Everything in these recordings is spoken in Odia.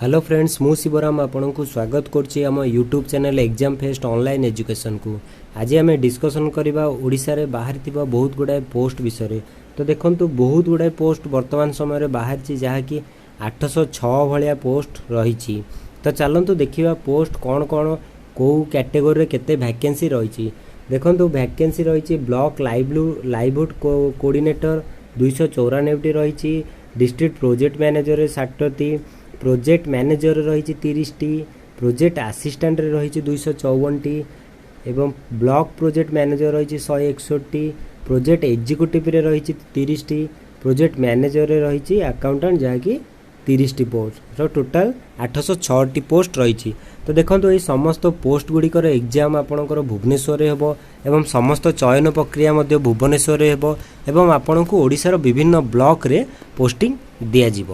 ହ୍ୟାଲୋ ଫ୍ରେଣ୍ଡସ୍, ମୁଁ ଶିବରାମ ଆପଣଙ୍କୁ ସ୍ୱାଗତ କରୁଛି ଆମ ୟୁଟ୍ୟୁବ୍ ଚ୍ୟାନେଲ୍ ଏକ୍ଜାମ୍ ଫେଷ୍ଟ ଅନଲାଇନ୍ ଏଜୁକେସନ୍କୁ। ଆଜି ଆମେ ଡିସ୍କସନ୍ କରିବା ଓଡ଼ିଶାରେ ବାହାରିଥିବା ବହୁତ ଗୁଡ଼ାଏ ପୋଷ୍ଟ ବିଷୟରେ। ତ ଦେଖନ୍ତୁ, ବହୁତ ଗୁଡ଼ାଏ ପୋଷ୍ଟ ବର୍ତ୍ତମାନ ସମୟରେ ବାହାରିଛି, ଯାହାକି 806 ଭଳିଆ ପୋଷ୍ଟ ରହିଛି। ତ ଚାଲନ୍ତୁ ଦେଖିବା ପୋଷ୍ଟ କ'ଣ କ'ଣ, କେଉଁ କ୍ୟାଟେଗୋରୀରେ କେତେ ଭ୍ୟାକେନ୍ସି ରହିଛି। ଦେଖନ୍ତୁ, ଭ୍ୟାକେନ୍ସି ରହିଛି ବ୍ଲକ୍ ଲାଇଭଲିହୁଡ଼ କୋଅର୍ଡ଼ିନେଟର 294ଟି ରହିଛି, ଡିଷ୍ଟ୍ରିକ୍ଟ ପ୍ରୋଜେକ୍ଟ ମ୍ୟାନେଜରରେ 60ଟି, ପ୍ରୋଜେକ୍ଟ ମ୍ୟାନେଜର ରହିଛି 30ଟି, ପ୍ରୋଜେକ୍ଟ ଆସିଷ୍ଟାଣ୍ଟରେ ରହିଛି 254ଟି ଏବଂ ବ୍ଲକ୍ ପ୍ରୋଜେକ୍ଟ ମ୍ୟାନେଜର ରହିଛି 161ଟି, ପ୍ରୋଜେକ୍ଟ ଏକ୍ଜିକ୍ୟୁଟିଭରେ ରହିଛି 30ଟି, ପ୍ରୋଜେକ୍ଟ ମ୍ୟାନେଜରରେ ରହିଛି ଆକାଉଣ୍ଟାଣ୍ଟ, ଯାହାକି 30ଟି ପୋଷ୍ଟ। ତ ଟୋଟାଲ୍ 806ଟି ପୋଷ୍ଟ ରହିଛି। ତ ଦେଖନ୍ତୁ, ଏହି ସମସ୍ତ ପୋଷ୍ଟ ଗୁଡ଼ିକର ଏକ୍ଜାମ୍ ଆପଣଙ୍କର ଭୁବନେଶ୍ୱରରେ ହେବ ଏବଂ ସମସ୍ତ ଚୟନ ପ୍ରକ୍ରିୟା ମଧ୍ୟ ଭୁବନେଶ୍ୱରରେ ହେବ ଏବଂ ଆପଣଙ୍କୁ ଓଡ଼ିଶାର ବିଭିନ୍ନ ବ୍ଲକରେ ପୋଷ୍ଟିଂ ଦିଆଯିବ।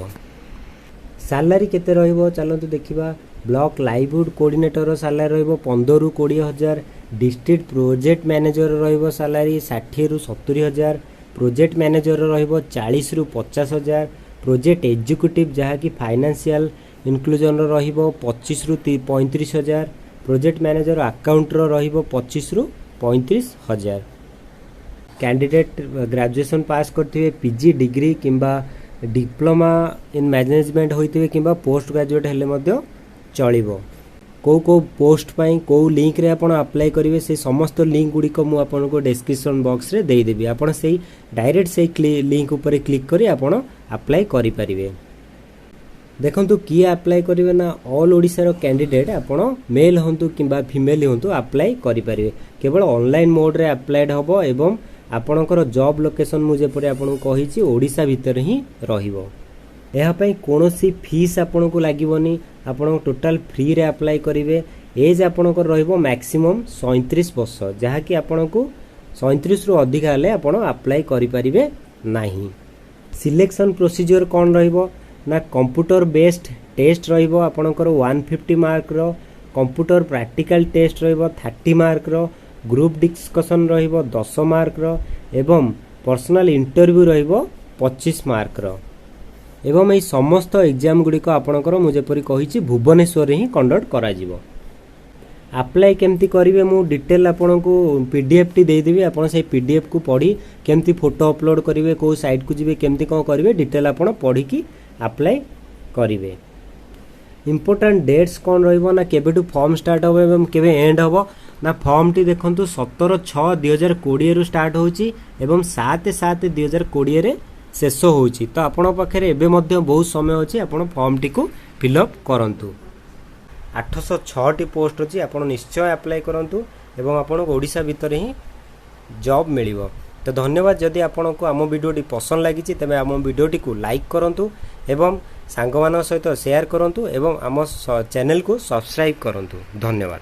ସାଲାରୀ କେତେ ରହିବ, ଚାଲନ୍ତୁ ଦେଖିବା। ବ୍ଲକ୍ ଲାଇଭଲିହୁଡ଼ କୋଅର୍ଡ଼ିନେଟର ସାଲାରୀ ରହିବ 15ରୁ 20 ହଜାର। ଡିଷ୍ଟ୍ରିକ୍ଟ ପ୍ରୋଜେକ୍ଟ ମ୍ୟାନେଜର ରହିବ ସାଲାରୀ 60ରୁ 70 ହଜାର। ପ୍ରୋଜେକ୍ଟ ମ୍ୟାନେଜର ରହିବ 40ରୁ 50 ହଜାର। ପ୍ରୋଜେକ୍ଟ ଏକ୍ଜିକ୍ୟୁଟିଭ୍, ଯାହାକି ଫାଇନାନ୍ସିଆଲ ଇନକ୍ଲୁଜନର ରହିବ 25ରୁ 35 ହଜାର। ପ୍ରୋଜେକ୍ଟ ମ୍ୟାନେଜର ଆକାଉଣ୍ଟର ରହିବ 25ରୁ 35 ହଜାର। କ୍ୟାଣ୍ଡିଡେଟ୍ ଗ୍ରାଜୁଏସନ୍ ପାସ୍ କରିଥିବେ, ପିଜି ଡିଗ୍ରୀ କିମ୍ବା ଡିପ୍ଲୋମା ଇନ୍ ମ୍ୟାନେଜମେଣ୍ଟ ହୋଇଥିବେ କିମ୍ବା ପୋଷ୍ଟ ଗ୍ରାଜୁଏଟ୍ ହେଲେ ମଧ୍ୟ ଚଳିବ। କେଉଁ କେଉଁ ପୋଷ୍ଟ ପାଇଁ କେଉଁ ଲିଙ୍କରେ ଆପଣ ଆପ୍ଲାଏ କରିବେ, ସେ ସମସ୍ତ ଲିଙ୍କ ଗୁଡ଼ିକ ମୁଁ ଆପଣଙ୍କୁ ଡେସ୍କ୍ରିପସନ୍ ବକ୍ସରେ ଦେଇଦେବି। ଆପଣ ସେଇ ଡାଇରେକ୍ଟ ସେଇ ଲିଙ୍କ ଉପରେ କ୍ଲିକ୍ କରି ଆପଣ ଆପ୍ଲାଏ କରିପାରିବେ। ଦେଖନ୍ତୁ, କିଏ ଆପ୍ଲାଏ କରିବେ ନା ଅଲ୍ ଓଡ଼ିଶାର କ୍ୟାଣ୍ଡିଡେଟ୍, ଆପଣ ମେଲ୍ ହୁଅନ୍ତୁ କିମ୍ବା ଫିମେଲ୍ ହୁଅନ୍ତୁ, ଆପ୍ଲାଏ କରିପାରିବେ। କେବଳ ଅନଲାଇନ୍ ମୋଡ଼୍ରେ ଆପ୍ଲାଏଡ଼ ହେବ ଏବଂ ଆପଣଙ୍କର ଜବ୍ ଲୋକେସନ୍ ମୁଁ ଯେପରି ଆପଣଙ୍କୁ କହିଛି, ଓଡ଼ିଶା ଭିତରେ ହିଁ ରହିବ। ଏହା ପାଇଁ କୌଣସି ଫିସ୍ ଆପଣଙ୍କୁ ଲାଗିବନି। ଆପଣ ଟୋଟାଲ୍ ଫ୍ରିରେ ଆପ୍ଲାଏ କରିବେ। ଏଜ୍ ଆପଣଙ୍କର ରହିବ ମ୍ୟାକ୍ସିମମ୍ 37 ବର୍ଷ, ଯାହାକି ଆପଣଙ୍କୁ 37ରୁ ଅଧିକା ହେଲେ ଆପଣ ଆପ୍ଲାଏ କରିପାରିବେ ନାହିଁ। ସିଲେକ୍ସନ୍ ପ୍ରୋସିଜିଓର କ'ଣ ରହିବ ନା କମ୍ପ୍ୟୁଟର ବେସ୍ଡ ଟେଷ୍ଟ ରହିବ ଆପଣଙ୍କର 150 ମାର୍କର, କମ୍ପ୍ୟୁଟର ପ୍ରାକ୍ଟିକାଲ ଟେଷ୍ଟ ରହିବ 30 ମାର୍କର, ଗ୍ରୁପ୍ ଡିସ୍କସନ୍ ରହିବ 10 ମାର୍କର ଏବଂ ପର୍ସନାଲ ଇଣ୍ଟରଭ୍ୟୁ ରହିବ 25 ମାର୍କର। ଏବଂ ଏହି ସମସ୍ତ ଏକ୍ଜାମ୍ ଗୁଡ଼ିକ ଆପଣଙ୍କର ମୁଁ ଯେପରି କହିଛି, ଭୁବନେଶ୍ୱରରେ ହିଁ କଣ୍ଡକ୍ଟ କରାଯିବ। ଆପ୍ଲାଏ କେମିତି କରିବେ, ମୁଁ ଡିଟେଲ୍ ଆପଣଙ୍କୁ ପିଡିଏଫ୍ଟି ଦେଇଦେବି। ଆପଣ ସେଇ ପିଡିଏଫ୍କୁ ପଢ଼ି କେମିତି ଫଟୋ ଅପଲୋଡ଼ କରିବେ, କେଉଁ ସାଇଟ୍କୁ ଯିବେ, କେମିତି କ'ଣ କରିବେ, ଡିଟେଲ୍ ଆପଣ ପଢ଼ିକି ଆପ୍ଲାଏ କରିବେ। ଇମ୍ପୋର୍ଟାଣ୍ଟ ଡେଟ୍ସ କ'ଣ ରହିବ ନା କେବେଠୁ ଫର୍ମ ଷ୍ଟାର୍ଟ ହେବ ଏବଂ କେବେ ଏଣ୍ଡ ହେବ ନା ଫର୍ମଟି ଦେଖନ୍ତୁ, 17/6/2020ରୁ ଷ୍ଟାର୍ଟ ହେଉଛି ଏବଂ 7/7/2020ରେ ଶେଷ ହେଉଛି। ତ ଆପଣଙ୍କ ପାଖରେ ଏବେ ମଧ୍ୟ ବହୁତ ସମୟ ଅଛି, ଆପଣ ଫର୍ମଟିକୁ ଫିଲ୍ଅପ୍ କରନ୍ତୁ। 806ଟି ପୋଷ୍ଟ ଅଛି, ଆପଣ ନିଶ୍ଚୟ ଆପ୍ଲାଏ କରନ୍ତୁ ଏବଂ ଆପଣଙ୍କୁ ଓଡ଼ିଶା ଭିତରେ ହିଁ ଜବ୍ ମିଳିବ। ତ ଧନ୍ୟବାଦ। ଯଦି ଆପଣଙ୍କୁ ଆମ ଭିଡ଼ିଓଟି ପସନ୍ଦ ଲାଗିଛି, ତେବେ ଆମ ଭିଡ଼ିଓଟିକୁ ଲାଇକ୍ କରନ୍ତୁ ଏବଂ ସାଙ୍ଗମାନଙ୍କ ସହିତ ସେୟାର କରନ୍ତୁ ଏବଂ ଆମ ଚ୍ୟାନେଲକୁ ସବସ୍କ୍ରାଇବ୍ କରନ୍ତୁ। ଧନ୍ୟବାଦ।